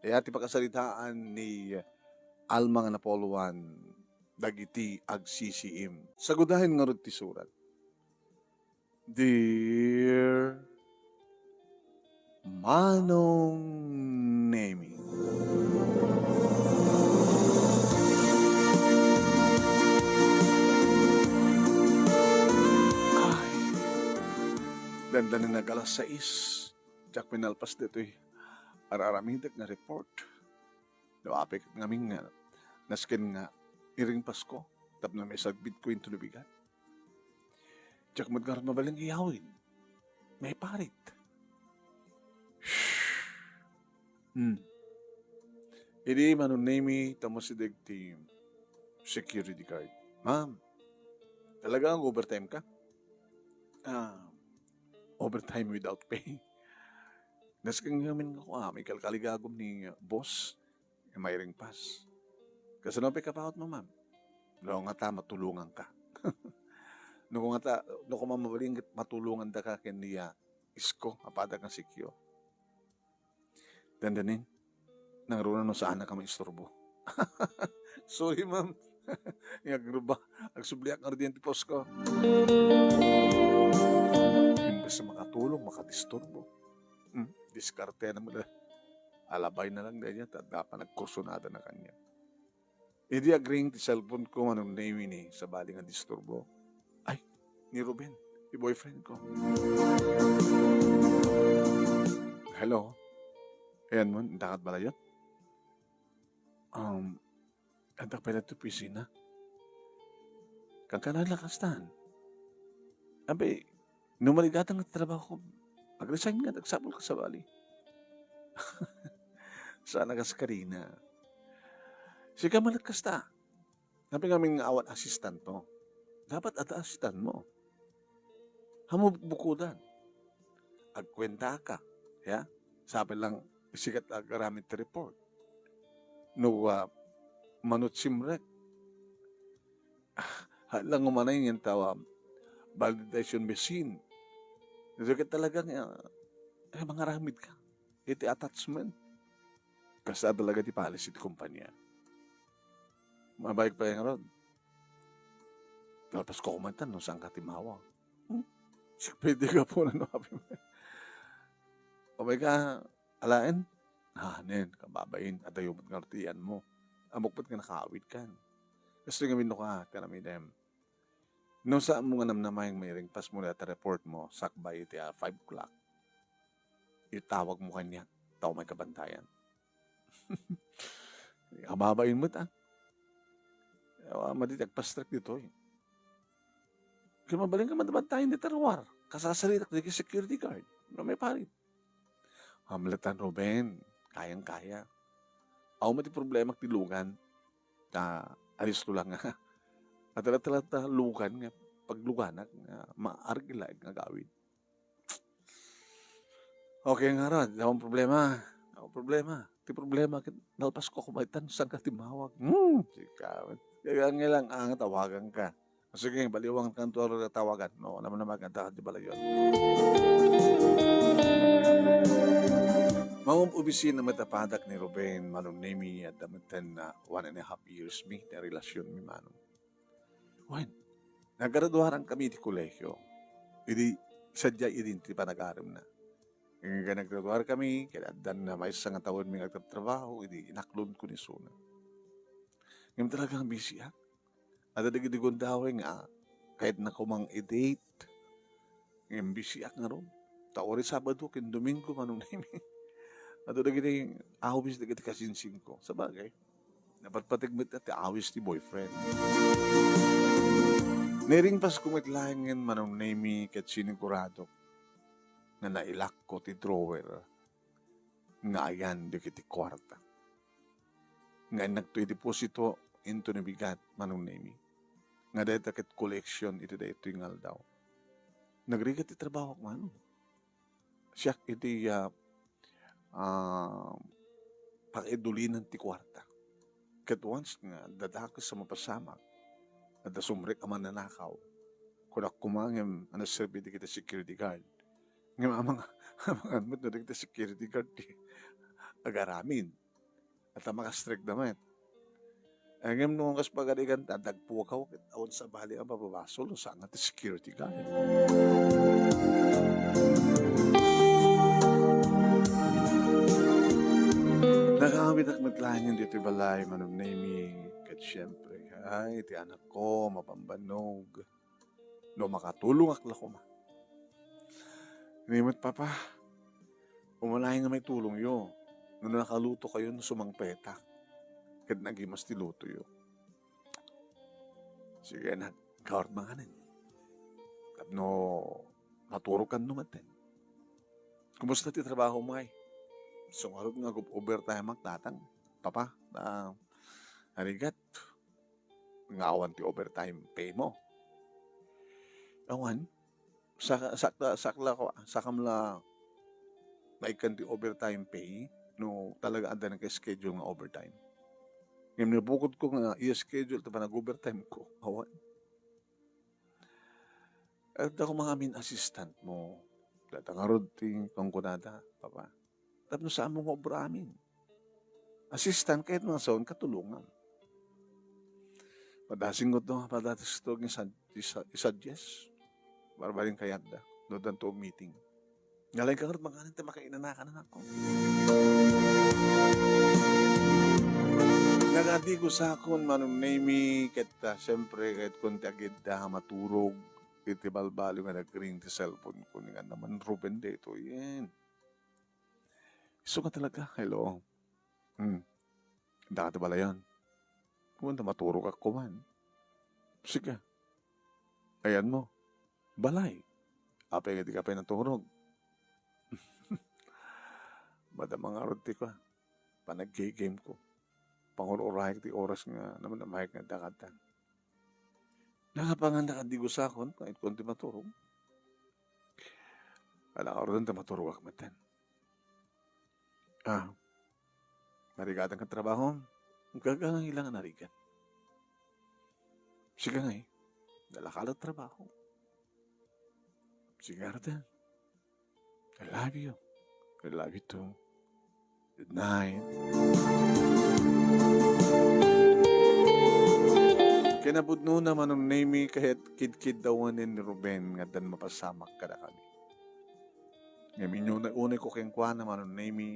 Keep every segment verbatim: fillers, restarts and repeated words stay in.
Aya ti pakasaritaan ni Alma nga napoloan dagiti agsisiim. Sagudayen ngarud ti surat. Dear Manong Nemi. Ay, dandanin nag-alas sais, diak pinalpas ditoy ar-aramidek nga report. No, apay ket ngamin nga, nasken nga iring Pasko, tapno maisagpitko inton bigat. Diak met ngarud mabalin nga iyawid. Maiparit. Shh. Hmm. Idi Manong Nemi, tammo sideg ti security guard. Ma'am, talaga nga overtime ka? Ah, overtime without pay. Nasken ngamin nga kua, may kalkaligagom ni, uh, boss. Mairing pass. Kasano pay kapaut mo, ma'am? No, ngata, matulongan ka. No, ngata, no, koma mabalin, matulongan da ka ken ni, ah, isko, apada kang sikyo. Dandanin, nangruna no saan ka maisturbo. Sorry, ma'am. Nga gruba, agsubliak nga rodiyan ti posko. Imbes na makatulong, makadisturbo. Hmm, diskarte naman na. Alabay na lang dayta, ta adda panagkursunada na kaniak. Idi agring ti cellphone ko, Manong Nemi, ni sabali nga disturbo. Ay, ni Ruben, ti boyfriend ko. Hello? Ayan mo, intakat balayot? Um, adda pay ditoy opisina. Kankana la kastan. Abi, no maligatang nga trabaho, mag-resign nga, agsapul ka sabali. Sana kas karina. Sika malat kasta. Napi ngamin nga awan assistant mo. Dapat adda assistant mo. Hamo bukodan. Agkuenta ka. Ya? Sabi lang, isikat agaramit ti report. No, ah, manut simrek. Ah, ha, lang umanay nga tawa, validation machine. Ito ka talagang, ah, eh, mangaramid ka. Iti attachment. Kasta talaga ti policy ti kumpanya. Mabayag pa yan, Rod. Kalpas ko kumantan, no, saan ka timawa? Hmm? Si pwede ka po na, no, happy man. O may ka, alaen? Ah, nen, kababain, adayo met nga rutian mo. Amok met nga nakaawid kan. Kastoy nga minno ka, ti aramidem. No, saan mo nga namnamaen nga mairing pass mo dayta report mo, sakbay iti, ah, five o'clock. Itawag mo kaniak, ta umay kabantayan. Kababain met, ah. Awa, madi ti agpastrek ditoy. Kaya mabalin ka matabantayan dita ruar. Kasasaritak dagiti security guard. No, maiparit. Hamletan, Ruben. Kayang-kaya. Awan met ti problema ti lugan. Ta, alisto lang nga. Atala-tala ta lugan nga. Pagluganak nga. Maargila nga gawid. Okay nga ra, di akong problema. Akong problema. Ti problema, ket nalpas ko kumaytan, saan ka timmawag? Hmm, sika. Kaya nga lang, ang tawagan ka. Sige, baliwang kanto aro tawagan. No, alam mo naman, kanta ka di balayon. Maong opisina matapadak ni Ruben, Manong Nemi, at damitan na one and a half years mi, na relasyon mi, Manong. Wen, naggraduaran kami iti kolehio. Idi, sadiay idi ti panagaremna. Nga naggraduar kami, ket addan na maysa nga tawen mi nga agtratrabaho, idi inaklon ko ni Suna. Ngem talagang busy ak. Adda dagiti gundaway nga, kahit na kumang i-date, ngem busy ak ngarud. Ta uray Sabado ken Domingo, Manong Nemi. Adda dagiti awis dagiti kasinsing ko. Sabagay, napatpateg met ti awis ti boyfriend. Nairing pass ko met laengen, Manong Nemi, ket siniguradok nga nailakko ti drawer nga ayan dagiti kuarta. Nga innak to ideposito into nabigat, Manong Nemi. Nga dayta ket koleksyon iti daytoy nga aldaw. Nagrigat ti trabaho, Manong. Siak iti, ah, ah, pakaidulinan ti kuarta. Ket once nga dadakes a mapasamak, adda sumrek a mannanakaw. Kunak koma ngem a naserbi dagiti security guard. Ngem amang, amangan met no dagiti security guard ti agaramid. Ata makastrikda met. Ngem no kas pagarigan ta, dagpukaw ket awan sabali a mapabasol, saan nga ti security guard. Nakawitak met laeng ditoy balay, Manong Nemy, ket siempre, ay, ti anakko, mabambannog. No makatulongak la koma. Ni met, Papa, umalaen nga maitulongyo. No nakalutokayon, sumangpetak. Ket nagimas ti lutoyo. Sige, anak, kawarek manganen. Tapno maturogkanto metten. Kumusta ti trabaho mo, ay? Isu ngarud nga ag-overtime ak, Tatang. Papa, ah, narigat. Nga awan ti overtime pay mo. Awan. Saka, sakla, sakla ko, sakam la maikkan ti overtime pay no talaga adda naka-schedule nga overtime. Ngem no bukod ko nga i-schedule ti panag-overtime ko, awan. Adda ko mga amin assistant mo. Data ngarud ti kunkunada, Papa. Tapno saan mo nga obra amin. Assistant, kayat nga saon, katulongan. Madasing gud no, padatis to, isa, isa, isa, yes. Barbaring kayat da. No, dan to meeting. Nalay ka ngarud, manganen ti makainanakan, anakko. Nagadigo sakon, Manong Nemy, ket, ah, siyempre, ket kun ti agidda, maturog, iti balbaliw nga nagring ti cellphone ko, ni nga naman, Ruben, daytoy, yen. Isu nga talaga, hello. Hmm. Daka ti balayan. Kumanta maturog ak kuman. Sige. Ayan mo. Balay. Apay nga di ka pay naturog. Madama ngarud ti kua. Panagkigim ko. Pangur-urayek ti oras nga naman namayek nga dakatan. Nakapangan na kadi gusakon, pangit ko ti maturog. Ala, ordan ta maturog ak metten. Ah, narigatan ka trabaho? Gaga nga ilang narigat. Sige nga eh, nalakalat trabaho. Sige nga, Rodan. I love you. I love you too. Good night. Kinapudno na Manong Nemy, kayat kidkiddawanen ni Ruben nga addan mapasamak kadakami. Ngem inyo na unay ko kenkuana Manong Nemy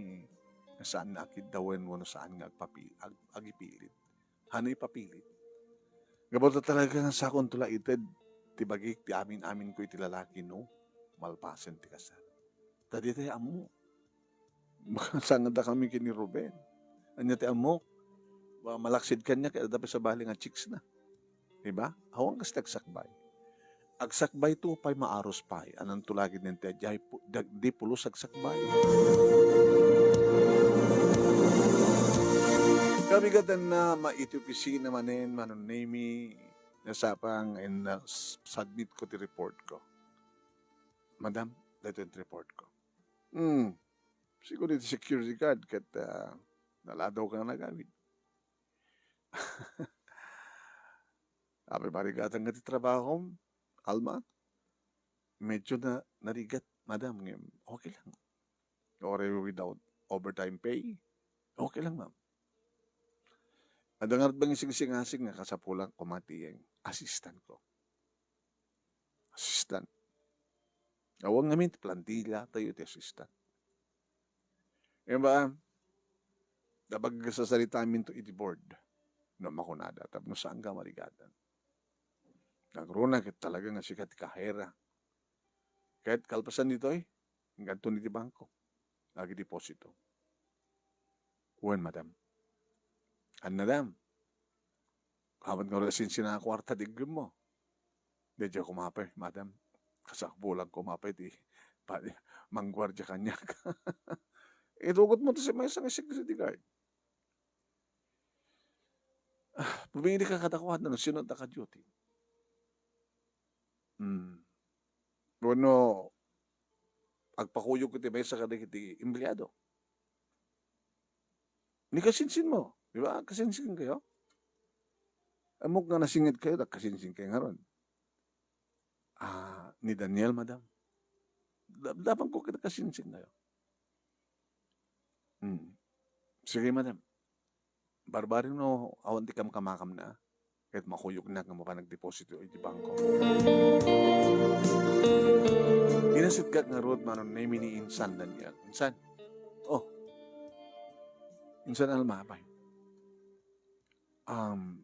nga saan nga akiddawen wenno saan nga agpapi-, ag-, agipilit. Hano ipapilit? Gapu ta talaga nga sakonto la ited ti bagik ti amin-amin ko iti lalaki no malpasen ti kasar. Ta ditoy ammo. Makasangada kami ken ni Ruben. Ania ti ammok? Wa-, malaksid kaniak, adda pay sabali nga chicks na. Diba? Awan kas ti agsakbay. Agsakbayto pay, maaros pay. Ananto lagi dayta, diay pu-, dag-, di pulos agsakbay. Kabigatanna, maiti opisina manen, Manong Nemy, nasapang, and, uh, s-, submit ko ti report ko. Madam, daytoy ti report ko. Hmm. Siguro iti security guard ket, ah, naladaw ka nga nagawid. Apay, marigatan nga ti trabahom, Alma? Medyo na, narigat, madam, ngem okay lang. Or without overtime pay, okay lang, ma'am. Adda ngarud bang isingsingasing nga kasapulan ko mati eng assistant ko. Assistant. Awan ngamin ti plantilla tayo ti assistant. Ngem ba, napagsasalitaminto iti board no makunada tapno saan nga marigatan. Nagruna ket talaga nga sika ti kahera. Ket kalpasan ditoy, inkanton iti bangko. Agideposito. Wen, madam. An, madam. Awan nga wala sinsin a kuarta ti iggemmo. Daydiay ko mapay, madam. Kasapulan ko mapay ti pa-, mangguardia kaniak. Itugot mo ti si maysa nga security guard. Ah, pumili ka kadakuada no sino ti naka-duty. Hmm. Wenno, agpakuyog iti maysa kadagiti empleado. Ni kasinsin mo, di ba? Kasinsin kayo? Ammok nga nasinged kayo, nagkasinsin kayo ngarud. Ah, ni Daniel, madam. Da-, dapan ko kita kasinsin kayo. Hmm. Sige, madam. Barbari no awan ti kamkamakamna, ket makuyognak nga mapan agdeposito iti bangko. Inasitgak ngarud, Manong Nemi, ni insan Daniel. Insan, oh, insan Alma, apay. Um,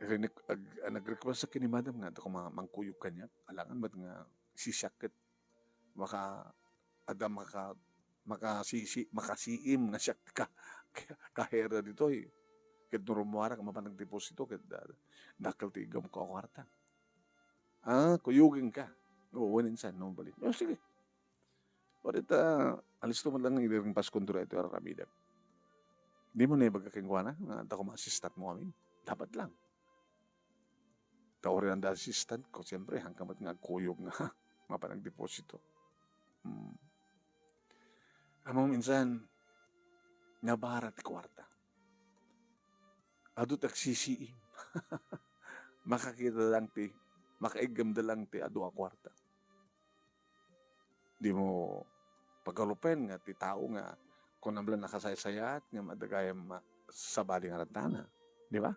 rinek-, ag-, ah, nag-request sa ken ni madam nga adda koma-, mangkuyog kaniak. Alangan met nga sisiak ket maka-, adda maka-, makasisi-, makasiim nga siak ti ka-, ka-, kahera ditoy. Ket no rummuarak, mapan agdeposito, ket, ah, dakkel ti iggamko a kuarta. Ah, kuyogenka. Oo, wen insan, no, bali. Oh, sige. O, dita, alisto man lang, idiring paskonto daytoy a aramidek. Dimo naibaga kenkuana nga adda koma assistantmo amin? Dapat lang. Ta uray adda assistantko, siyempre, haanka met nga agkuyog nga mapan agdeposito. Hmm. Ammom, insan, nabara ti kuarta. Adu ti agsisiim. Makakita lang ti, makaiggamda lang ti adu a kuarta. Dimo pagarupen nga ti tao nga kunam lang nakasaysayaat nga adda gayam ma-, sabali nga rantana. Di ba?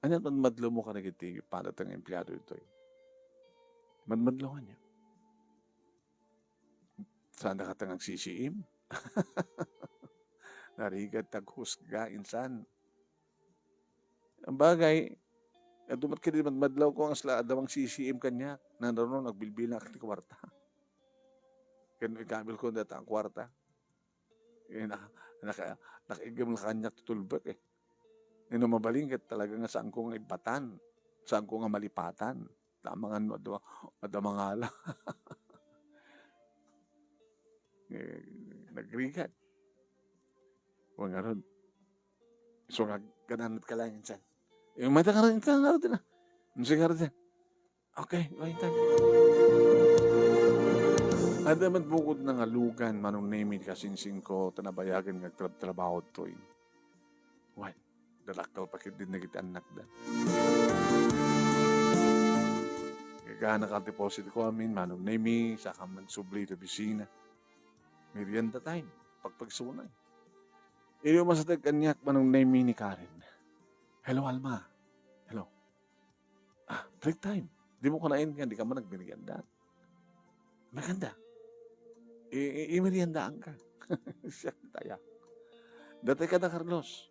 Ania ti madmadlawmo kadagiti padata nga empleyado ditoy? Madmadlaw kaniak. Saanda kata nga agsisiim? Narigat ti aghusga, insan. Bagay, adu met kadi madmadlawko nga sila adda mangsisiim kaniak. Nangruna, agbilbilak ti kuarta. Ken ikabilko dayta a kuarta. Eh, na-, naka-, nakaiggem la kaniak ti tulbek, eh. Inno mabalin ket talaga nga saanko nga ibbatan, saanko nga malipatan. Amangan no adda, adda mangala. Eh, nagrigat. Wen ngarud. So, nga, gananat ka lang insan. Eh, mayta ngarud, ita ngarud na. Sige ngarud. Okay, wait time. Adda met bukod nga lugan, Manong Nemi, kasingsingko, ta nabayagen nga agtrabtrabaho toy. Wen, dadakkel pa ketdi dagiti annakda. Gagana ka depositko amin, Manong Nemi, saka magsubli iti opisina. Merienda time, pagpagsunay. Idi umasatek kaniak, Manong Nemi, ni Karen. Hello, Alma. Hello. Ah, break time. Dimo kunaen nga dika man agmerienda. Maganda. I-, i-, imeriendaanka. Siak dayta. Datay kada Carlos.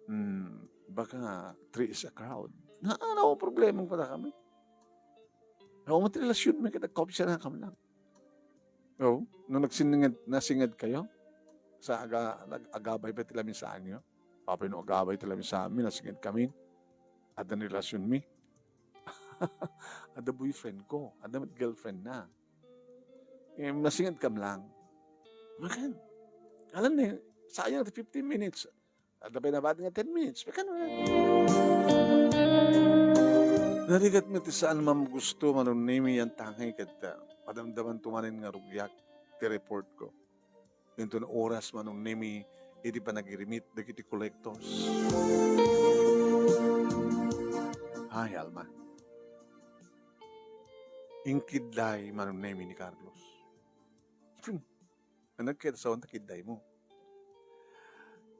Hmm, baka three is a crowd. Na, ano ang problema mo pala kami? Ako mo relasyon mo, kita kopsya na kami lang. Oh, no nagsinged, nasinged kayo? Sa aga-, nag-agabay pa ti lamin sa anyo? Apay no agabay ti lamin sa amin, nasinged kami. Adda ni relasyon mi. Adda boyfriend ko. Adda met girlfriend na. Eh, nasinged kam lang. Makan. Alam ni, sayang ti fifteen minutes. Adda pay nabaat nga ten minutes. Makan. Narigat met ti saan man gusto, Manong Nemi, yan tangay ket, ah, madamdaman to manen nga rugiak ti report ko. Inton oras, Manong Nemi, iti panagirimit dagiti collectors. Ay, Alma. Inkidday, Manong Nemi, ni Carlos. Hmm. Anak, ket saan ta kiddaymo?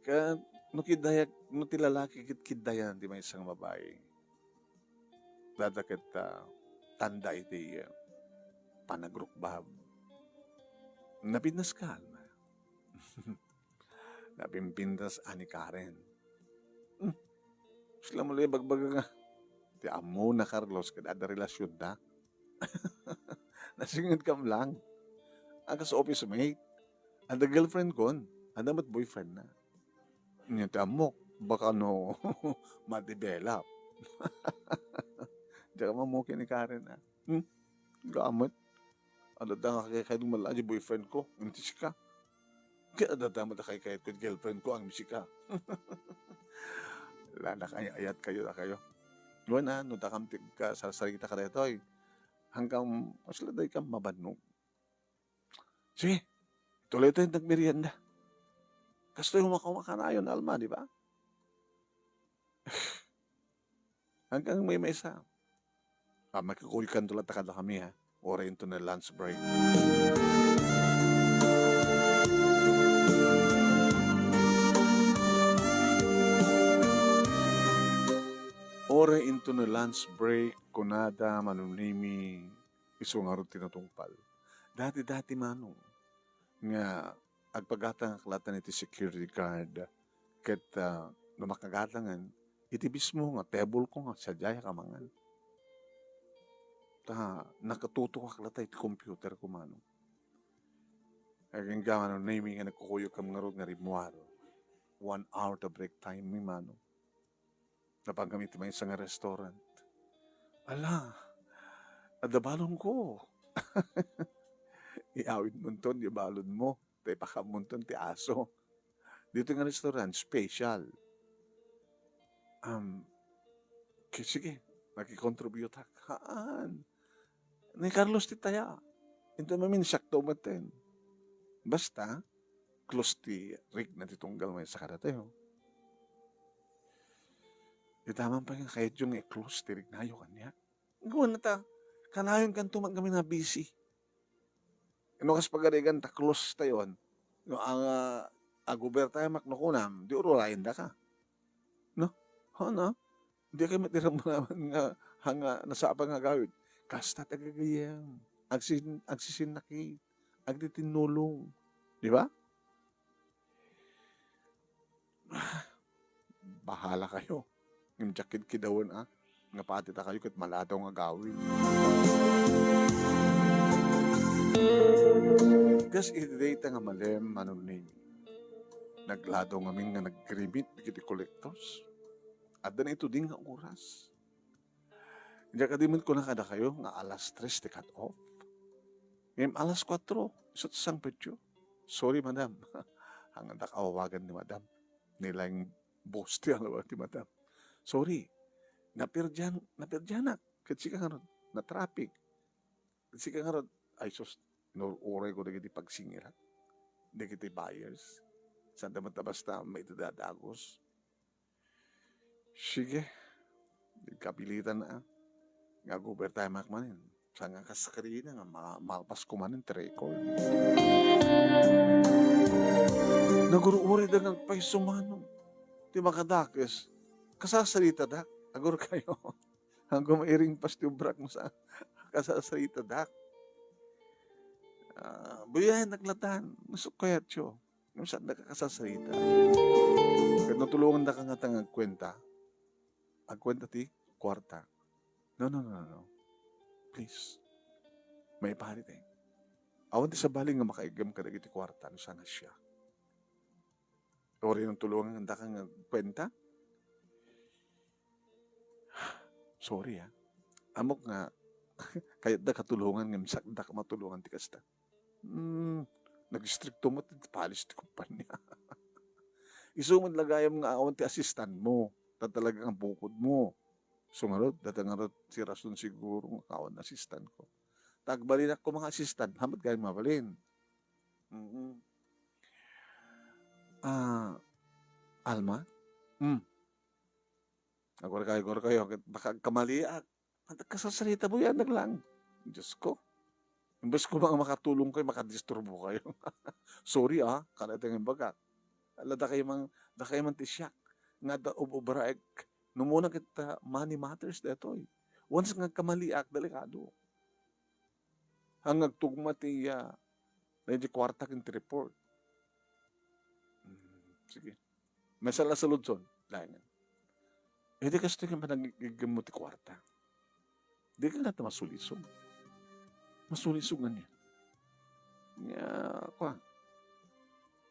Ket no kiddayak, no ti lalaki ket kiddayan ti maysa nga babai. Dada ket, ah, tanda iti, ah, panagrukbab. Napintas ka, Alma. Napimpintas a ni Karen. Hmm. Sila mo lang ibagbaga nga. Ti ammona, Carlos, ket adda relasyon da. Nasinged kam lang. Akas office mate. Adda girlfriend kon. Adda met boyfriend na. Nya ti ammok, baka no ma-develop. Diak mammuki ni Karen, ah. Hmm? Gamet. Adda nga kay, kay dumala di boyfriend ko. Inti sika. Kaya adda mo da kay, kay girlfriend ko ang misika. Wala na kayo, ayat kayo na kayo. Wala na, no dakam ti ka, sa sarita ka daytoy. Hanggang, mas laday kang mabannog. Sige, tuloy tayo nagmerienda. Kastoy humakaumakanayon, Alma, di ba? Hanggang may maysa. Ah, makikuykan to lang takada kami, ha? Oray into na lunch break. Oray into na lunch break, kunada, Manong Nemi, isu ngarud ti natungpal. Dati-dati, Manong, nga agpagatangak latta iti security guard, ket, ah, no makagatangan, iti mismo nga table ko nga sadiay a kamangan. Ta, nakatutokak latta iti computer ko, Manong. Agingga, Manong Nemi, nga nagkukuyogkam ngarud nga rimmuar. One hour ta break time mi, Manong. Napan kami iti maysa nga restaurant. Ala, adda balonko. Iawidmonton ti balonmo, ta ipakaammonton ti aso. Ditoy nga restaurant, special. Um, ki-, sige, makikontributak. Haan. Ni Carlos ti taya. Inton mamin, siakto metten. Basta, close ti rikna ti tunggal maysa kadatayo. Itaman pay nga kayatyo nga i-close ti riknayo kaniak. Gapu ta, kanayonkanto met ngamin a busy. No kas pagarigan ta close tayon, no, ang, ah, ag-overtime ak no kunam, di ururayen daka. No? Ho, no? Di kami ti ramraman nga, nga nasapa nga agawid. Kasta ti gagayyem. Agsin-, agsisinnakit. Agtitinnulong. Di ba? Bahala kayo. Ngem diak kidkidawen, a, nga pati ta kayo ket maladaw nga agawid. Kas iti dayta nga malem, Manong Nemi, nagladaw ngamin nga nagrimit dagiti collectors. Adda na ituding nga oras. Diak kadi met kuna kadakayo nga alas tres ti cut off. Ngem alas kuatro, isu ti sangpetyo. Sorry, madam. Hanganda awawagan ni madam. Ni laeng boss ti awagan ti madam. Sorry. Naperdian, naperdianak. Ket sika ngarud, na-traffic. Ket sika ngarud, ay sus, inur-uray ko dagiti pagsingirak. Dagiti buyers. Saan da met a basta maitedadagos. Sige. Kapilitan na, a. Nga ag-overtime ak manen. Saan nga kas karina nga ma-, malpas ko manen ti record. Nagur-uray da nga agpayso, Manong. Ti makadakes, kasasarita dak. Agur kayo. Agum-iring pas ti obrak mo sa kasasarita dak. Ah, buyayen naglatan. Nasuk kayatyo. Ngem saan da kasasarita. Ket no tulongandaka ngata nga agkuenta, agkuenta ti kuarta. No, no, no, no, no. Please. Maiparit, eh. Awan ti sabali nga makaiggem kadagiti kuarta no saan a siak. Uray no tulongandaka nga agkuenta, sorry, ah. Ammok nga, kayatda katulongan ngem saan da matulongan ti kasta. Hmm, nag-istrikto met ti policy ti kumpanya. Isu met la gayam nga awan ti assistant mo, ta talaga nga bukod mo. So ngarud, dayta ngarud ti rason siguro nga awan assistant ko. Ta agbalinak ko nga assistant, hamet gayam mabalin. Mm. Ah, Alma? Hmm. Agurkayo, agurkayo, ket baka agkamaliak. Ket kasasarita, buyanak lang. Diyos ko. Imbes ko nga makatulong kayo, makadisturbo kayo. Sorry, ah, kada ito nga imbagak. Ala, dakayo man, dakayo man ti siak. Nga da ob-, obraek. No muna kita money matters daytoy. Once nga agkamaliak, delikado. Ang agtugma ti, ah, daydi kuarta ken ti report. Hmm, sige. Maysa la a solution, laengen. Iti kastoy nga panagigimmo ti kuarta. Di ka nga ta masulisog. Masulisog nga niya. Nga, kwa,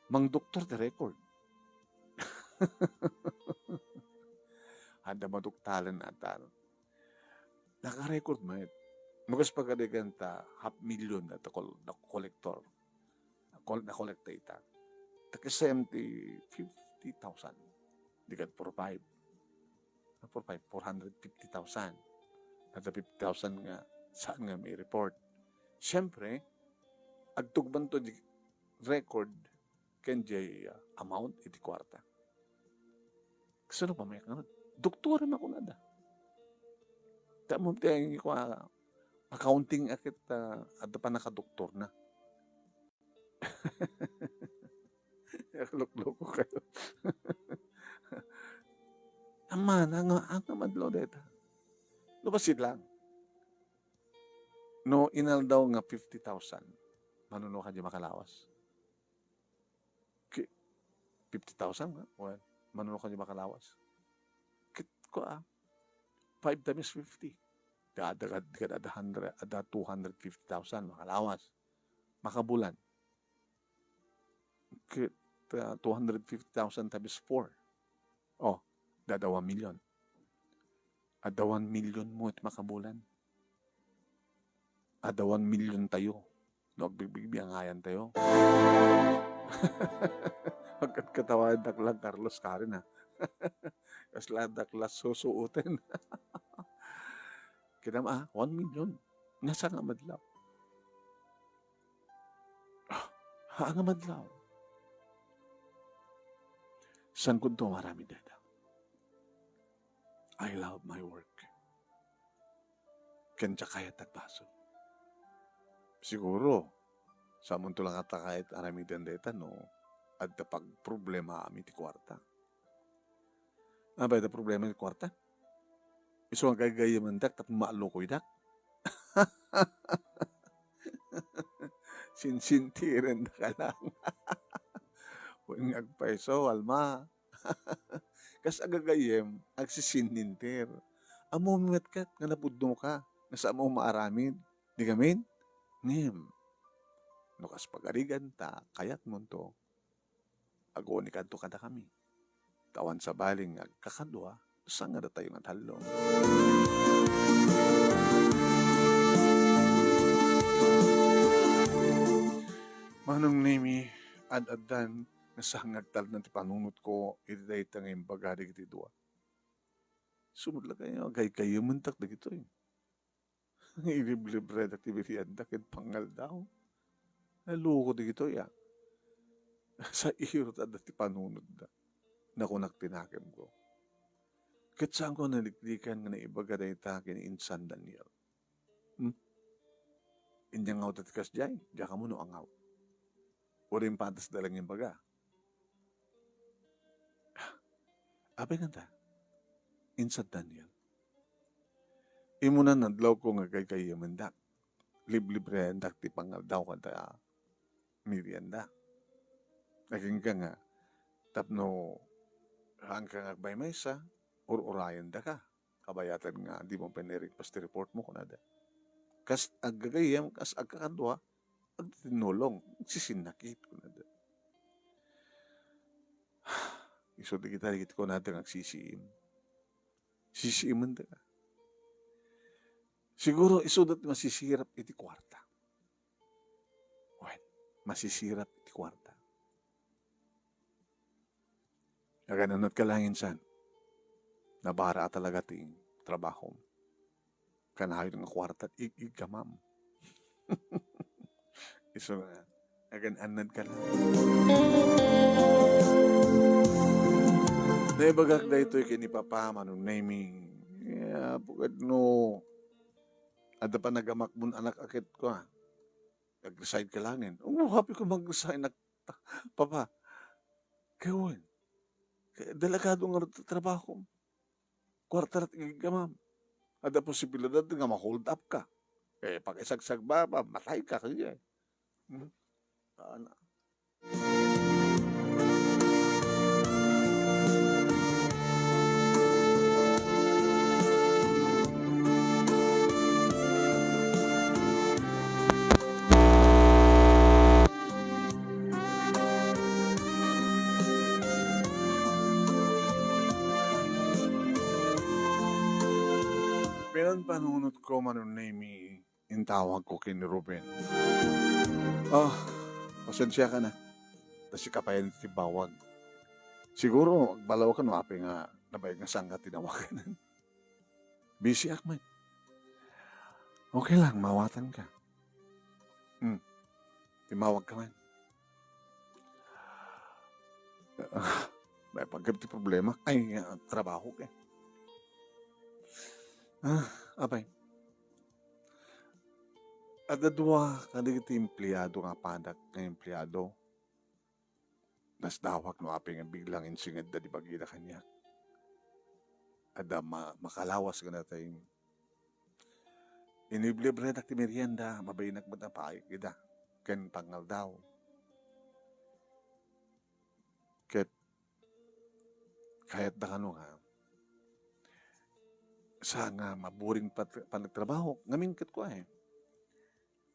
mangdoktor ti record. Adda maduktalan ata. Naka-record met. Magas pagarigan ta half million na to kol-, na collector. Kol-, na-collect ta ita. Takisem ti fifty thousand. Di ket four five. Na four five, four hundred fifty thousand. Nata fifty thousand nga saan nga may report. Siyempre, agtugban to di record ken jay, ah, amount iti kuarta. Kasano pa may kanat? Doktor na kunada. Tamom ti ay ko, ah, accounting akit, ah, adda pa nakadoktor na. Lokloko kayo. man, anga, anga madlaw deta. No, bassit lang. No, inaldaw nga fifty thousand, manuno ka di makalawas? Ki-, fifty thousand nga? Well, manuno ka di makalawas? Kit ko, ah, five times fifty. Da, da, da, da, da, hundred, da, two hundred fifty thousand, makalawas. Makabulan. Kit, ah, two hundred fifty thousand times four. Oh, dada one million. Adda one million mo iti makabulan. Adda one million tayo. No, agbigbigbiangayan tayo. Pagkat katawadan dak lang Carlos Karen, ha. Kasla dak lang susuoten. Kinama, ah, one million. Nasa nga madlaw? Ah, nga madlaw. Saan kunto maramid dayta? I love my work. Ken diak kayat agbasol. Siguro, saamonto la ngata kayat aramiden dayta no adda pagproblemaam iti kuarta. Apay adda problema iti kuarta? Isu nga gaygayemendak tapno maallukoydak? Sinsintirendaka lang. Wen nga agpayso, Alma. Kas agagayem, agsisinnintir. Ammom met ket nga napudnoka, nga saanmo maaramid. Di ngamin? Ngem, no kas pagarigan ta kayatmonto, agunikadto kadakami. Ta awan sabali nga agkakadua, saan nga datayo nga tallo. Manong Nemi, ad-addan nga saan nga agtalna ti panunotko iti dayta nga imbaga dagiti dua. Sumutla kayo, agaygayementak dagitoy. Iliblibredak ti merienda ken pangaldaw. Naluko dagitoy, a. Sairot adda ti panunotda. Nakunak ti nakemko. Ket saanko naliklikan nga naibaga dayta ken ni Insan Daniel. Hmm? Ania nga awta ti kasdiay? Diak ammo no angaw. Uray patas da lang imbaga. Apay kanta? Insan Daniel. Imuna nadlawko nga agaygayemendak. Liblibreandak ti pangaldaw kada merienda. Agingga nga, tapno haanka nga agmaymaysa, ur-urayendaka. Kabayatan nga dimo pay nairequest ti report mo, kunada. Kas aggagayem, kas agkakadua, agtinnulong, sisinnakit, kunada. Isu dagita, dagiti kunada nga agsisiim. Sisiimendaka. Siguro, isuda ti masisirap iti kuarta. Wen, masisirap iti kuarta. Agan-annadka lang, Insan. Nabara a talaga ti trabahom. Kanayon nga kuarta, ig-iggamam. Isu nga, agan-annadka lang. Naibagak daytoy ken ni Papa, Manong Nemi. Ya, pagkat no, adda pa nagamakbon anak a ket kua. Nag-resign ka laengen. Oo, happy ko mag-resign. Nag-, Papa, kayon. Kay delikado nga trabaho. Kuarta lat igiggamam. Adda posibilidad nga ma-hold up ka. Eh, pag isagsagba, mamatay ka kaya. Hmm? Ana. Pinanpanunotko, Manong Nemi, intawagko ken ni Ruben. Ah, pasensiaka na. Ta sika pay ti timbawag. Siguro, agbalaw ka no apay nga nabayag nga saan ka tinawagan. Busy ak man. Okay lang, maawatanka. Hmm. Timmawag ka man. Ah, may pagkab ti problema. Ay, ah, trabaho ka. Ah, apay. Adda dua kadagiti empleado nga apadak nga empleado. Nasdawak no apay nga biglang insengedda ti bagida kaniak. adda ma-, makalawas nga natay. Iniblibredak ti merienda, mabainak met a paik ida ken pangaldaw. Ket kayatda kano nga, sa nga maburing pat-, panagtrabaho, ngamin ket kua, eh.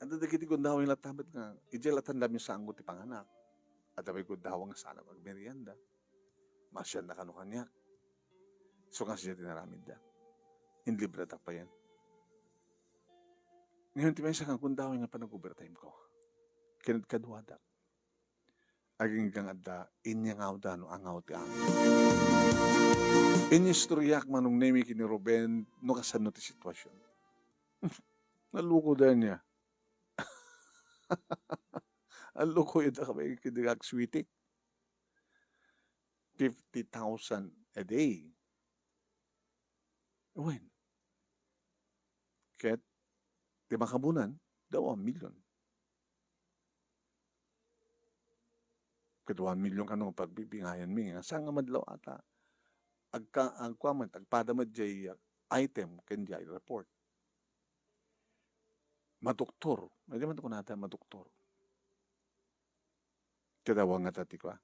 Adda dagiti gundaway latta met nga, idiay latta lamin sa anggo ti panganak. Adda pay gundaway nga saan a agmerienda. Masianna kano kaniak. So, nga siya dinaramidda. Inlibredak payen. Ngayon, ti maysa nga gundaway nga panag-overtime ko. Kinadkaduadak. Aginggang adda, inyangawda no angaw ti angaw. Inyistoriak Manong Nemi ken ni Ruben no kasano ti sitwasyon. Naluko da niya. Naluko ida kabay ken ni Akswitik. Fifty thousand a day. Wen. Ket ti makabunan, dawa million. Ket one million kano nga pagbibingayan mi. Nga saan nga madlaw ata, agka-, agkua met, agpada met jay item ken jay report. Madoktor. Maydi man kunata, madoktor. Ket awan nga ta ti kua.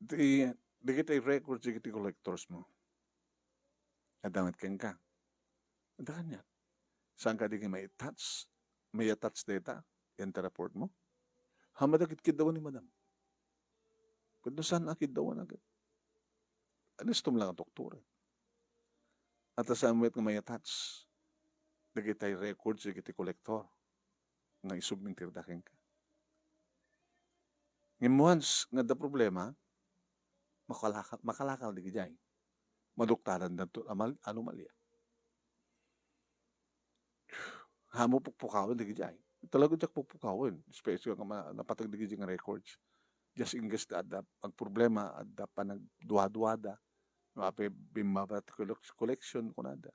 Ti, dagiti records dagiti collectors mo. Adda met kenka. Adda kaniak. Saan ka di may touch? May attach data? Yan ti report mo? Hamada kitkiddawan ni madam. Ket no saan a kiddawan agad. Alistom lang a doktor. At saan met nga may attach? Dagiti records dagiti collector nga isubmintirda kenka. Ngem once nga adda problema, makalaka-, makalakal dagijay. Maduktaran danto amal-, anomalya. Hamo pukpukawen dagijay. Talaga diak pukpukawen. Especially nga ma-, napateg dagijay nga records. Just in case ta adda agproblema, adda panagduaduada. No, apay bimmaba ti collec-, collection kunada.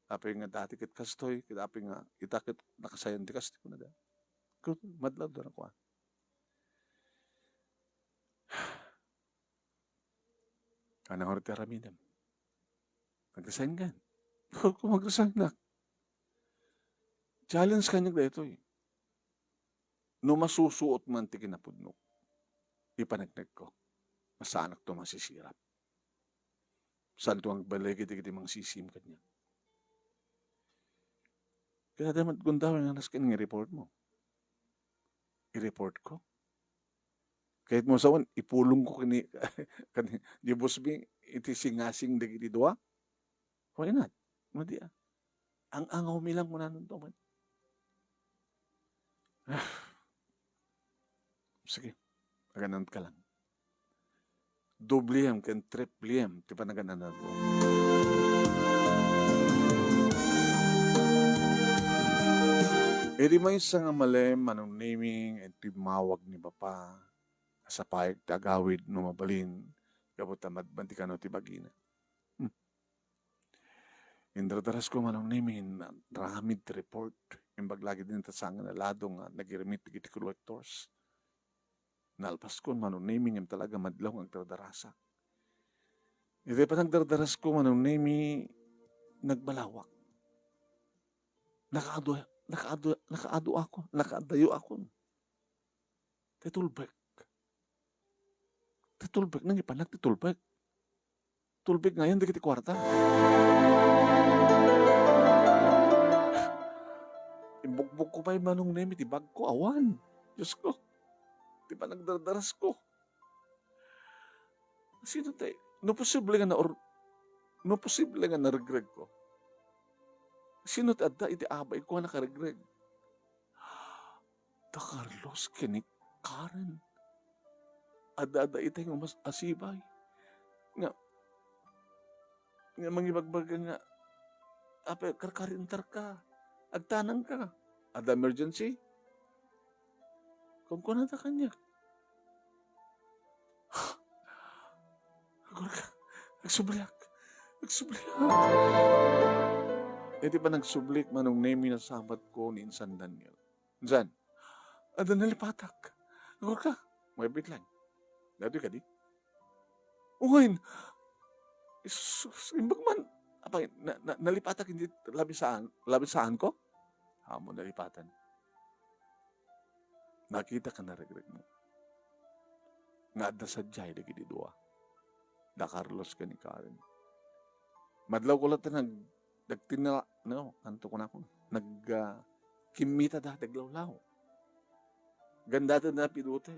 Apay nga dati ket kastoy, ket apay nga ita ket nakasayan ti kastoy kunada. Ket madlawda na kua. Anang ti aramidem? Nag-resign kan? Kung mag-resign na. Challenge kaniak daytoy. No masusuot man ti kinapudnok, ipaneknekko. Masaanakto masisirap. Saanto nga agbaligi dagiti mangsisim kaniak. Kaya damat gundaway nga nasken nga i-report mo. I-report ko. Kahit mo sawan, ipulong ko kani, kani, di boss mi, iti singasing dagiti dua. Why not? Madi, ah. Ang angaw mi lang, kunanto man. Ah. Sige, agananka lang. Dobliem ken tripliem ti panagan-anadmo. Idi maysa nga malem, Manong Nemi, iti mawag ni Papa, sapay ti agawid no mabalin, gapu ta madmadi kano ti bagina. Hmm. Indardaras ko, Manong Nemi, na-, naramid ti report. Imbag lagi din ta saan nga lado nga nagirmit dagiti collectors. Nalpas ko, Manong Nemi, ngem talaga madlaw nga agdardarasak. Iti panagdardaras ko, Manong Nemi, nagbalawak. Nakaadu, nakaadu, nakaadu ako, nakaadayo ako. Ti tulbek. Ti tulbek, nangipanak ti tulbek. Tulbek ngayon, dagiti kuarta. Imbukbok ko pay, Manong Nemi, ti bag ko, awan. Diyos ko, ti panagdardaras ko. Sino tay, no posible nga naor-, no posible nga naregreg ko. Sino ti adda iti abay ko a nakaregreg? Da Carlos ken ni Karen. Adda, adda itay nga mas asibay. Nga, nga mangibagbaga nga, "Apay, karkarintarka. Agtanangka. Adda emergency?" Kunkunada kaniak. Agurka, agsubliak. Agsubliak. Iti panagsublik, Manong Nemi, nasabat ko ni Insan Daniel. Insan, adda nalipatak. Agurka, maipit lang. Datoy kadi? Wen, Isus, imbag man, apay, na, na, nalipatak iti labisaan, labisaanko? Ammom nalipatan. Nakitak a naregregmo nga adda sadiay dagiti dua, da Carlos ken ni Karen. Madlawko latta nag-, nagtinna-, no, anto kunako? Nag-, ah, kimmitada, naglawlaw. Gandaten na piduten.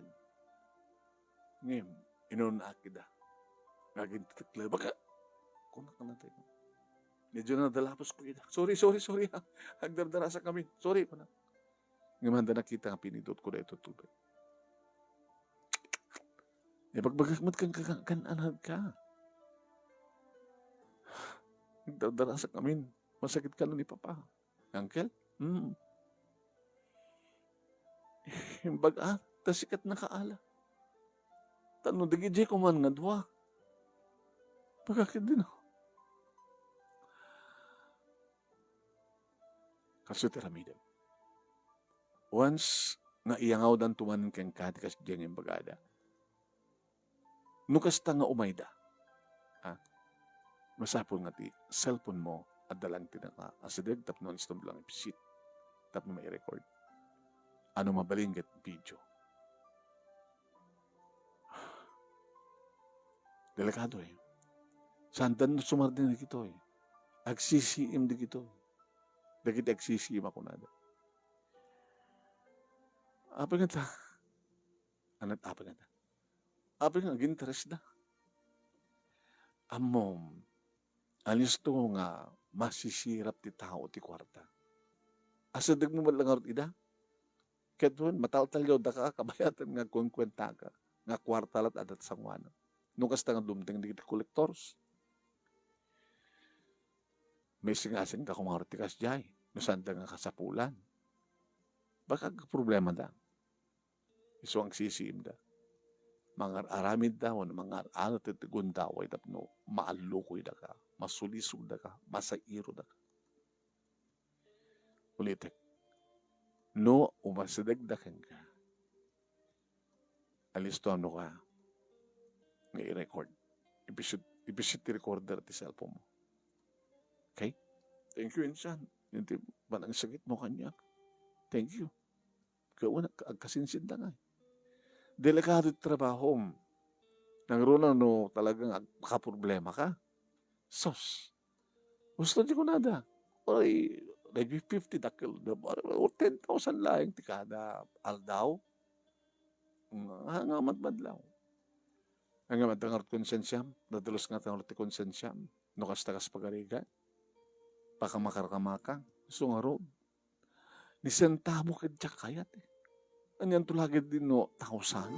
Ngem, inunakida. Nga agin ti teklebak, kunak na tayo. Medyo nadalaposko ida. "Sorry, sorry, sorry, ha. Agdardarasak kami. Sorry," kuna. Ngem, anda nakita nga pinidutko daytoy tubig. Ibagbagak met kan, kan, kan, kan, ka. Agdardarasak kami. Masakit ka na ni Papa. Uncle? Hmm. Imbag, ah, ta sika ti nakaala. Ta no dagidiay koma nga dua, pagakidino. Kastoy ti aramidem. Once nga iyangawdanto manen kenka ti kasdiay nga imbagada, no kasta nga umayda, ah, masapul nga ti cellphone mo, adda lang ti nakaasideg tapno alistom lang ipisit, tapno mai-record. Ano mabalin ket video. Delikado, eh. Saandan no sumardeng dagitoy. Agsisiim dagitoy. Dagiti agsisiim a kunada. Apay nga ta, anat apay nga ta. Apay nga aginteresda. Ammom, alisto nga masisirap ti tao ti kuarta. Asidegmo met la ngarud ida? Ket wen, mataltaliawdaka, kabayatan nga agkuenkuentaka nga kuarta la't adda ti sangoanam. No kasta nga dumteng dagiti collectors, maisingasingka koma ngarud ti kasdiay, no saanda nga kasapulan. Baka agproblemada. Isu agsisiimda. Mangar-aramidda wenno mangar-anut iti gundaway tapno maallukoydaka, masulisogdaka, masairodaka. Ulitek, no umasidegda kenka, alistoanka nga i-record. Ipisit, ipisit ti recorder ti cellphone mo. Okay? Thank you, insan. Iti panangsakitmo kaniak. Thank you. Kaya wala, agkasinsinta nga. Delikado ti trabahom. Nangruna no talagang ag-, makaproblema ka. Sus. Gusto di kunada. Oy, maybe fifty dakkel, or ten thousand laeng ti kada aldaw. Nga, nga madmadlaw. Nga madda ngarud konsensiam, nadalus nga ngarud ti konsensiam. No kasta kas pagarigan. Pakamakarkamaka. Isu ngarud. Ni sentabo ket diak kayat, eh. Anianto la ketdi no thousand?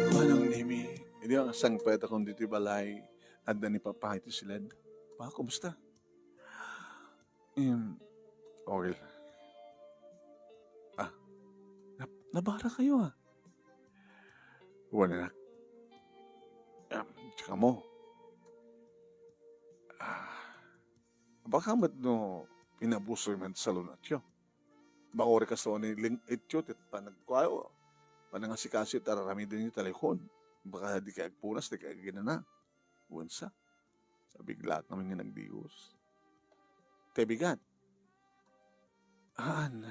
Manong Nemi, idi nga sangpetakon ditoy balay, adda ni Papa iti siled. "Pa, kumusta?" "Em, okay lang." "Ah, nab-, nabarakayo, ah." "Wen, anak. Em, tsaka mo. Ah, baka met no inabusoyo man ti salunatyo. Baka uri kasta ni ling-ityo ti panagkuayo, panangasikaso iti ar-aramidenyo ti talihon. Baka dikay agpunas, dikay aginana." Wen sa, sabigla kami nga nagdigos. Tay bigat. Haan.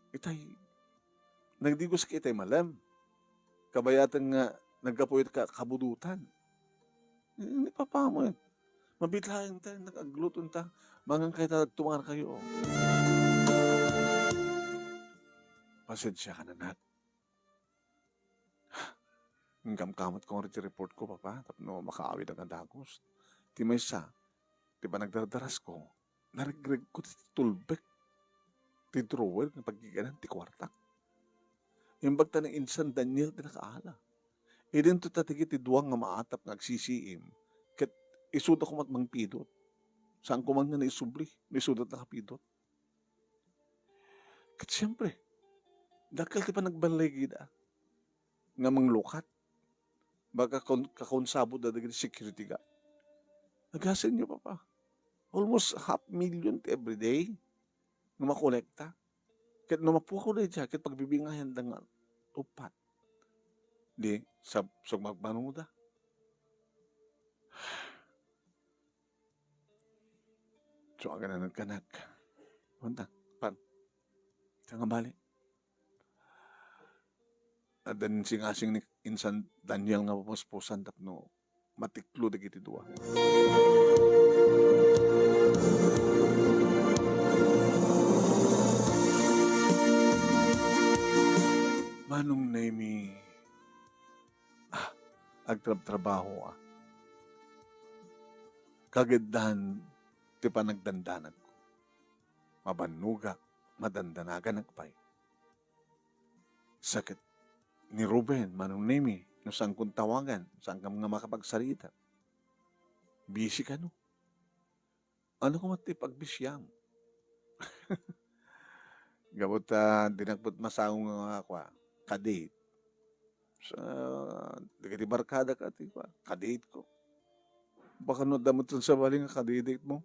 Itay, nagdigos ka itay malem. Kabayatan nga naggapu iti ka-, kabudutan. Ni, ni Papa mo, eh. Mabitlaeng ta, nag-agluton ta. Mangan kayo ta, agtumar kayo, oh. Pasensya ka na, nak. Inkamkamot ko nga iti report ko, Papa, tapno makaawid nga dagus. Ti maysa, ti panagdardarasko, naregregko ti tulbek ti drawer nga paggiganan ti kuartak. Imbag ta ni insan Daniel ti nakaala. Idinto ta dagiti dua nga maatap nga agsisiim, ket isuda koma ti mangpidot. Saan koma nga naisubli, no isuda ti nakapidot. Ket siempre, Dakkel ti panagballigida nga manglukat. Baga kon-, kakonsabot da dagiti security guard. Nagasenyo, Papa. Almost half million ti everyday nga makolekta. Ket no mapukaw daydiay, ket pagbibingayanda nga uppat. Di, sab-, sumagmamanoda. So, agananagkanak. Wanta, pan. Saan nga bali? Adda singasing ni insan Daniel nga papuspusan tapno matiklo dagiti dua. Manong Nemi, ah, agtrabtrabaho, ah. Kagiddan ti panagdandanagko. Mabannogak, madandanaganak pay. Sakit ni Ruben, Manong Nemi, no saankon tawagan, saankam nga makapagsarita. Busy ka, no? Ano ko met ti pagbisiam? Gapu ta, di nakput masango nga kua, kadate. Sa, dagiti barkada ka ti kua, kadate ko. Baka no, damot sa bali nga kadate mo.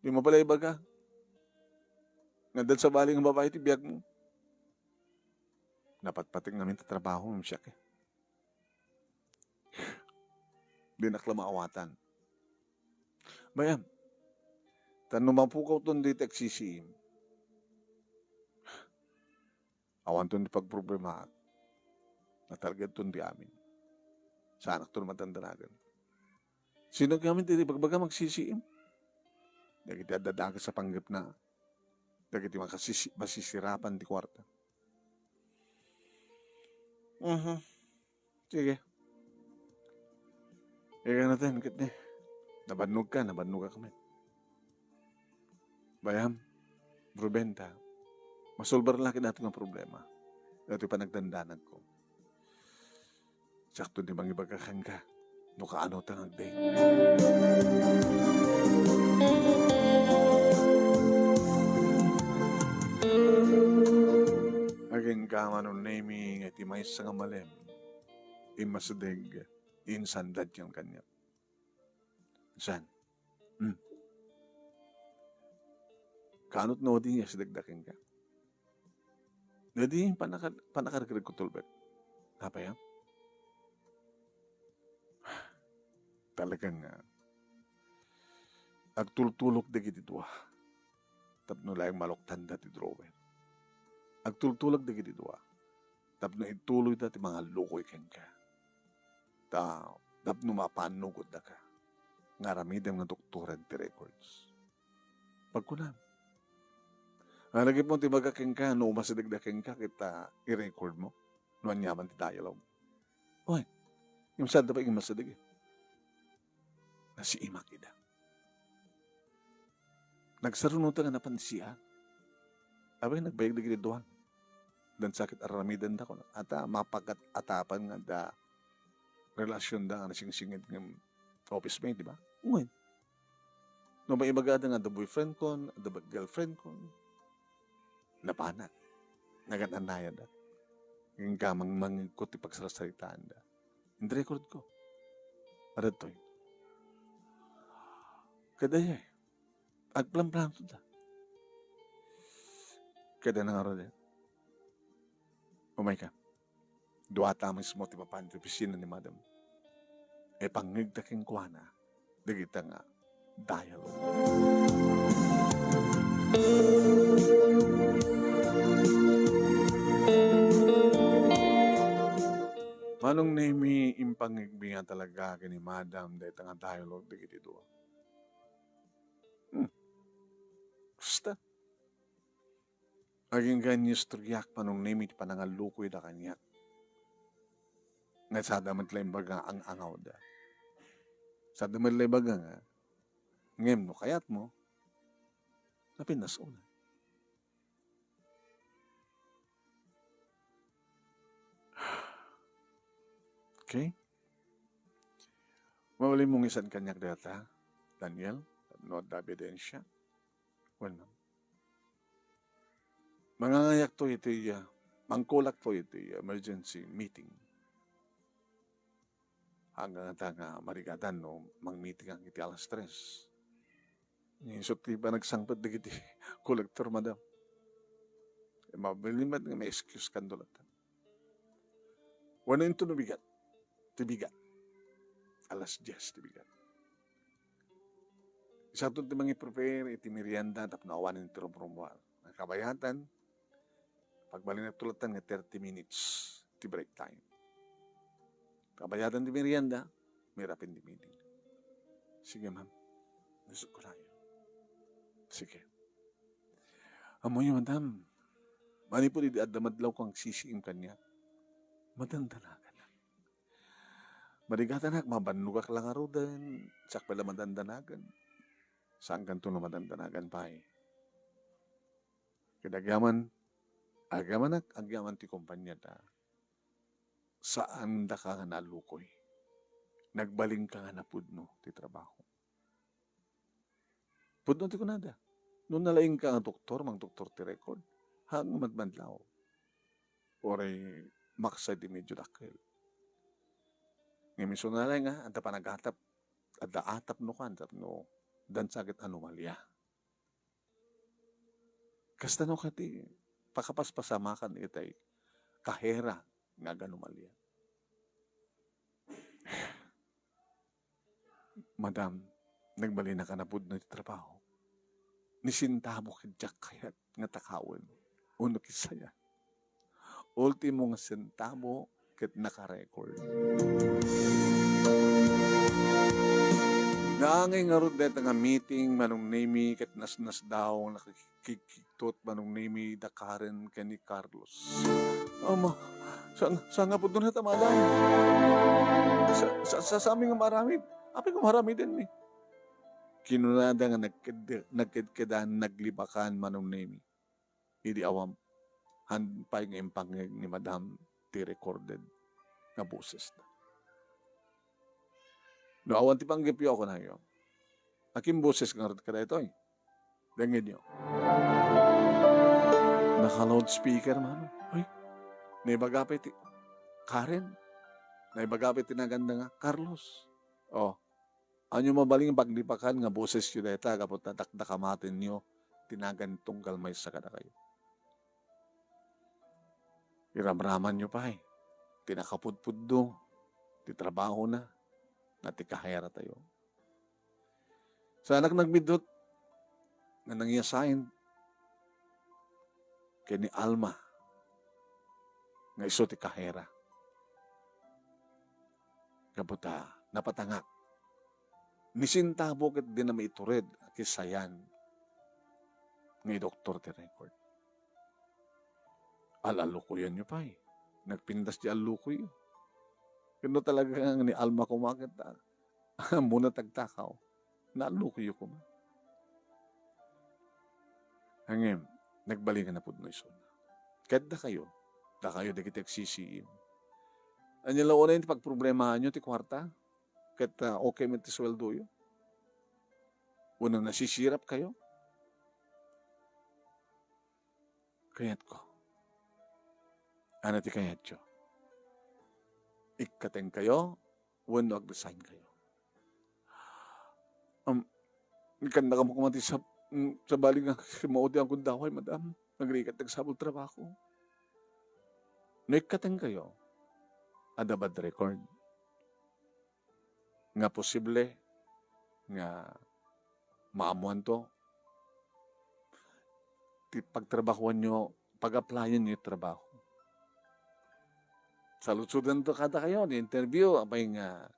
Di mo pala ibaga. Nga adda sabali nga babae ti biag mo. Napatpatik ngamin ti trabaho, siak, eh. Dinak la maawatan. Bayam, ta no mapukawton dita agsisiim, awanton ti pagproblemaak. Natalgedton ti amin. Saanakton madandanagan. Sino ngamin ti ibagbaga agsisiim? Dagiti adda dakes a panggepna. Dagiti makasisi-, masisirapan ti kuarta. Mhm. Sige. Ika natin, ket ni. Nabannog ka, nabannog ka kami. Bayam, Ruben, ta, masolbar la ket dato nga problema. Dato panagdandanag ko. Sakto ti mangibaga kenka, no kaano ta nga agdate. Agingga Manong Nemi nga iti maysa nga malem, immasideg, insan Daniel kaniak. San? Hmm. Kanot no di nga sidegda kenka? Dadi, panakad-, panakadagregko tulbek. Apay, ah? Talaga nga, agtultulok dagiti dua tapno laeng maloktanda ti drawer. Agtultulok dagiti dua tapno ituloyda ti mangallukoy kenka. Ta, tapno mapannugoddaka nga aramidem nga doktoran ti records. Pagkunam. Nalagipmo ti ibaga kenka, no umasidegda kenka, ket, ah, i-record mo no aniaman ti dialogue. Oy, imsadda pay immasideg, eh. Nasiimak ida. Nagsaruno ta nga napan siak. Abay, nagbayag dagiti duan. Dan sakit aramidenda, kunak. Ata, mapakat-atapan nga da relasyonda nga nasingsingit nga office mate, di ba? Wen. No maibagada nga adda boyfriend kon, adda girlfriend kon, napanak. Nagan-annayadak. Ngem gamang mangegko ti pagsarsaritaanda. In-record ko. Adtoy. Kadaya, eh. Agplanplano ta. Kada na nga, Roger. Umay ka. Duata mismo ti mapan ti opisina ni Madam. Ipangngegta kenkuana dagita nga dialogue. Manong Nemi, impangngegmi nga talaga ken ni Madam dayta nga dialogue dagiti dua. Hmm. Basta. Agingga inistoryak Manong Nemi ti panangallukoyda kaniak. Nga sada met la ibaga nga ang-angawda. Sada met la ibaga nga, ngem no kayatmo, napinnas una. Okay? Maulimmong isad kaniak dayta, Daniel, no adda ebidensya. Wen, ma'am. Mangangayakto iti, ah, mangkulakto iti emergency meeting. Hanggang ta nga marigatan no mangmeeting iti alas tres. Ni isut ti panagsangpet dagiti kolektor, madam. Eh, mabilin met nga may excuse kanto latta. Wano into no bigat? Ti bigat. Alas dies ti bigat. Isakto ti mangi-prepare iti merienda tapno awanen ti rumrumuar. Ang kabayatan, pagbalin tulatan nga thirty minutes ti break time. Kabayatan ti merienda, may rapin ti meeting. Sige, ma'am. Gusto ko na yun. Sige. Amoy, madam. Manipud idi adda madlaw kang sisiim kaniak. Madandanagan. Marigatanak, mabannogak la ngaruden, siak pay la madandanagan. Saan kanto no madandanagan pay? Ket agyaman, agyamanak, agyaman ti kompaniata, saan daka nga naallukoy. Nagbalinka nga napudno ti trabaho. Pudno ti kunada. No nalaingka nga doktor, mangdoktor ti record, haan nga madmadlaw. Uray maksa iti medyo dakkel. Ngem isu nalaing nga, adda panagatap, adda atap no kan, tapno dan sakit anomalia. Kasta no kati, pakapaspasamakan itay kahera nga aganomalia. Madam, nagbalinaka napudno ti trabaho. Ni sentabo ket diak kayat nga takawen. Uno kisaya. Ultimo nga sentabo ket naka-record. Naangay ngarud dayta nga meeting, Manong Nemy, ket nasnasdaaw, nakikigkigtot, Manong Nemy, da Karen ken ni Carlos. Ama, saan, saan nga pudno ta, madam? Sa, sa, sa, saanmi nga maaramid? Apay nga maaramidenmi? Kinunada nga nagked-, nagkedkedan, naglibakan, Manong Nemy. Idi awan, han pay nga impangngeg ni madam ti recorded nga bosesda. No awan ti panggepyo, kunayo, "Akin boses ngarud kadaytoy?" Dengngegyo. Naka-loudspeaker man. Ay, naibaga pay ti Karen. Naibaga pay ti naganda nga Carlos. Oh, Ania mabalin nga paglipakan nga bosesyo dayta gapu ta dakdakamatenyo ti nagan tunggal maysa kadakayo. Iramramanyo pay ti nakapudpudno ti trabahona nga ti kaheratayo. Saanak nagbiddut nga nangiasain ken ni Alma nga isu ti kahera. Gapu ta napatangak. Ni sentabo ket dina maitured a kisayan nga idoktor ti record. Al-allukoyanyo pay. Nagpintas ti allukoyyo. Ket no talaga nga ni Alma koma ket, ah, ammona ti agtakaw. Naallukoyyo koma. Ngem, nagbalinka napudno isuna. Ket dakayo, dakayo dagiti agsisiim. Ania la unay ti pagproblemaanyo ti kuarta? Ket, ah, okay met ti sueldoyo? Wenno nasisirapkayo? Kayatko. Ania ti kayatyo? Ikkatengkayo wenno agresign kayo? Um, ikannakam koma ti sab-, mm, sabali nga simao ti agundaway, madam. Nagrigat ti agsapul ti trabahoko. No ikkatengkayo, adda bad record nga posible nga maammoanto ti pagtrabahoanyo, pag-applyanyo ti trabaho. Saludsodento kadakayo, ni interview, apay nga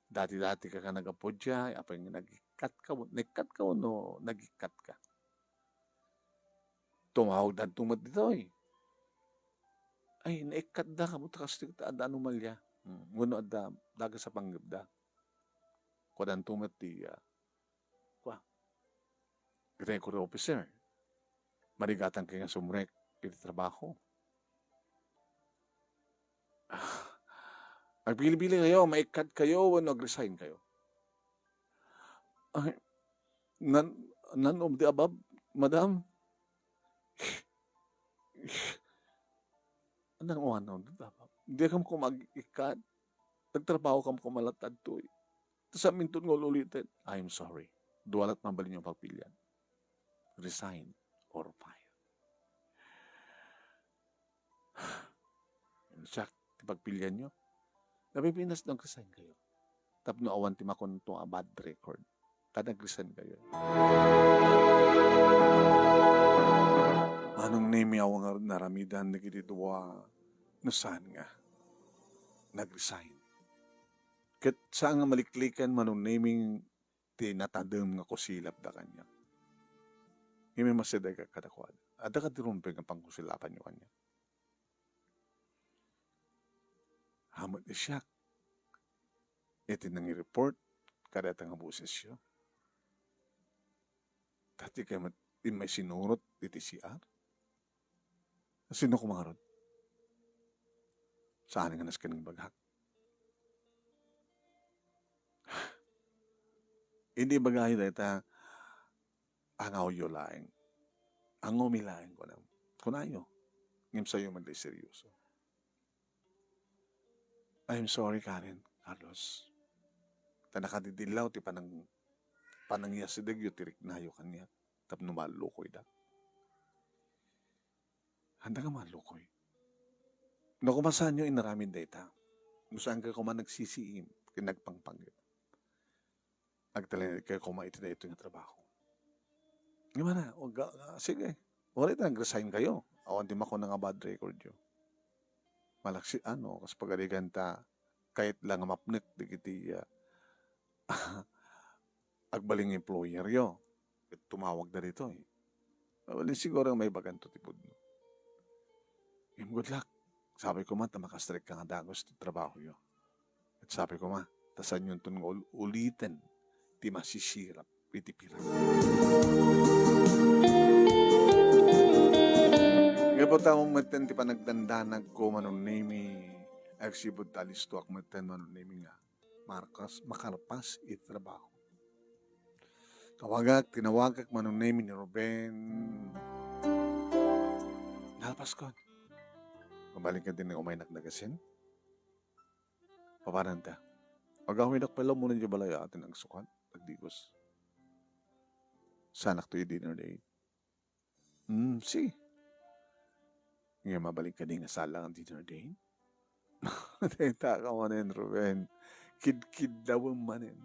dati-dati ka, ka nag-apply, apay nga nagikkat ka, naikkat ka wenno nagikkat ka. Tumawag danto met ditoy. Ay, naikkat da, kamu ta kastoy ta adda anomalya. Hmm, wenno adda dagas a panggepda. Kuadanto met ti, ah, kua, record officer. Marigatan kayo nga sumrek iti trabaho. Ah, agbilibili kayo, maikkat kayo, wenno agresign kayo. Ay, none, none of the above, madam. Anang uwan, no? Diyakam koma ag-ikkat. Nagtrabaho kam koma latta ditoy. Tas aminton nga ul-uliten. I'm sorry. Dua la't mabalinyo a pagpilian. Resign or fire. Siak ti pagpilianyo. Napipinas no nag-resign kayo. Tapno awan ti makunto a bad record. Ta nag-resign kayo. Manong Nemi, awan ngarud naramidan dagiti dua no saan nga nag-resign. Ket saan nga maliklikan Manong Nemi ti natadem nga kusilapda kaniak. Ngem immasidegak kadakuada. Adda kadi rumbeng a pangkusilapanyo kaniak? Haan met ni siak iti nangi-report kadayta nga bosesyo. Daytoy kay met immay sinurot iti C R. Sino koma ngarud? Saan nga nasken nga ibagak? Idi ibagayo dayta, angawyo laeng. Angawmi laeng, kunam. Kunayo. Ngem sayo met ti seryoso. I'm sorry, Karen, Carlos. Ta nakadidillaw ti panang-, panangiyasidegyo ti riknayo kaniak tapno mallukoydak. Haan nga mallukoy. No koma saanyo inaramid dayta, no saankayo koma nagsisiim ken nagpangpanggep, agtalinaedkayo koma iti daytoy nga trabaho. Ngem ania, o, ga-, ga-, sige. Uray ta nag-resign kayo. Awan ti makuna nga bad record yo. Malaksid, ano, kas pagarigan ta, kayat la nga mapnek dagiti, ah, agbalin nga employer yo. Ket tumawag da ditoy. Mabalin siguro nga maibaganto ti pudno. Ngem good luck. Sabi ko man, ta makastrek ka nga dagus ti trabaho yo. Ket sabi ko man, ta saanyonton nga ul-, uliten ti masisirap iti pirak. Gapu ta awan metten ti panagdandanag ko, Manong Nemi, agsipud ta alistoak metten, Manong Nemi, nga Marcos, makarpas iti trabaho. Tawagak, tinawagak Manong Nemi ni Ruben. Nalpaskon. Mabalik nga din umaynak nagasin. Papananta. Agawidok pay laeng muna di balay atin agsukat, agdigos. Saanak to i-dinner date. Hmm, si. Nga mabalik ka din nga sala ang dinner date? Dayta ka manen, Ruben. Kidkidawem manen.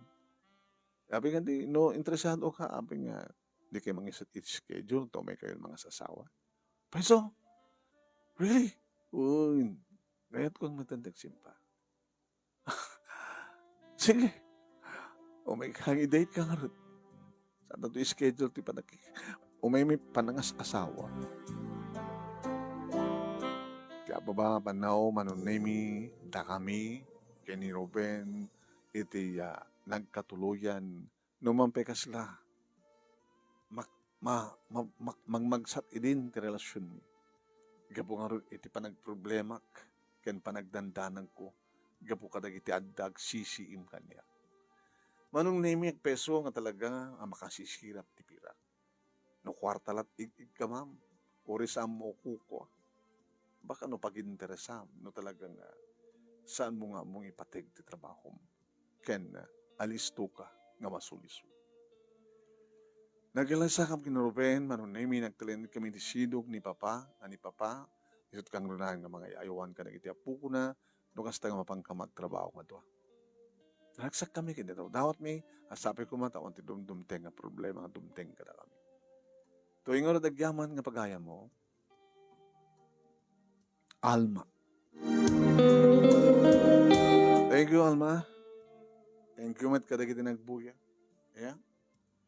Apay nga di, no, interesado ka, apay nga, di kayo mangischedule, to may kayo mga sasawa. Peso? Really? Uy, kayat kong matandang simpa. Sige. O may kang i-date ka ngarud. Saan to schedule ti panagkik-, o may, may panangas asawa. Ti ababa, panaw, Manong Nemi, dakami, ken ni Ruben, iti, ah, nagkatuloyan, no man pay kasla, mak-, ma-, ma-, mak-, magmagsat idin ti relasyonmi. Gapu ngarud iti panagproblemak ken panagdandanagko gapu kadagiti adda agsisiim kaniak. Manong Nemi, agpeso nga talaga a makasisirap ti pirak. No kuarta lat ig-igkamam, uray saanmo ukuko, baka no paginteresam, no talaga nga saanmo nga ammong ipateg ti trabahom, ken alisto ka nga masulisog. Naglaysakam ken Ruben, Manong Nemi, nagtalinaed kami ti sidog ni Papa, a ni Papa, isut' kangrunaen nga mangay-aywan kadagiti apokona, no kasta nga mapanka magtrabaho nga dua. Naragsak kami ken dawdawatmi, a sapay koma ta awan ti dumdumteng nga problema nga dumteng kadakami. Toy ngarud agyaman nga pagayammo, Alma. Thank you, Alma. Thank you met kadagiti nagbuya. Yeah?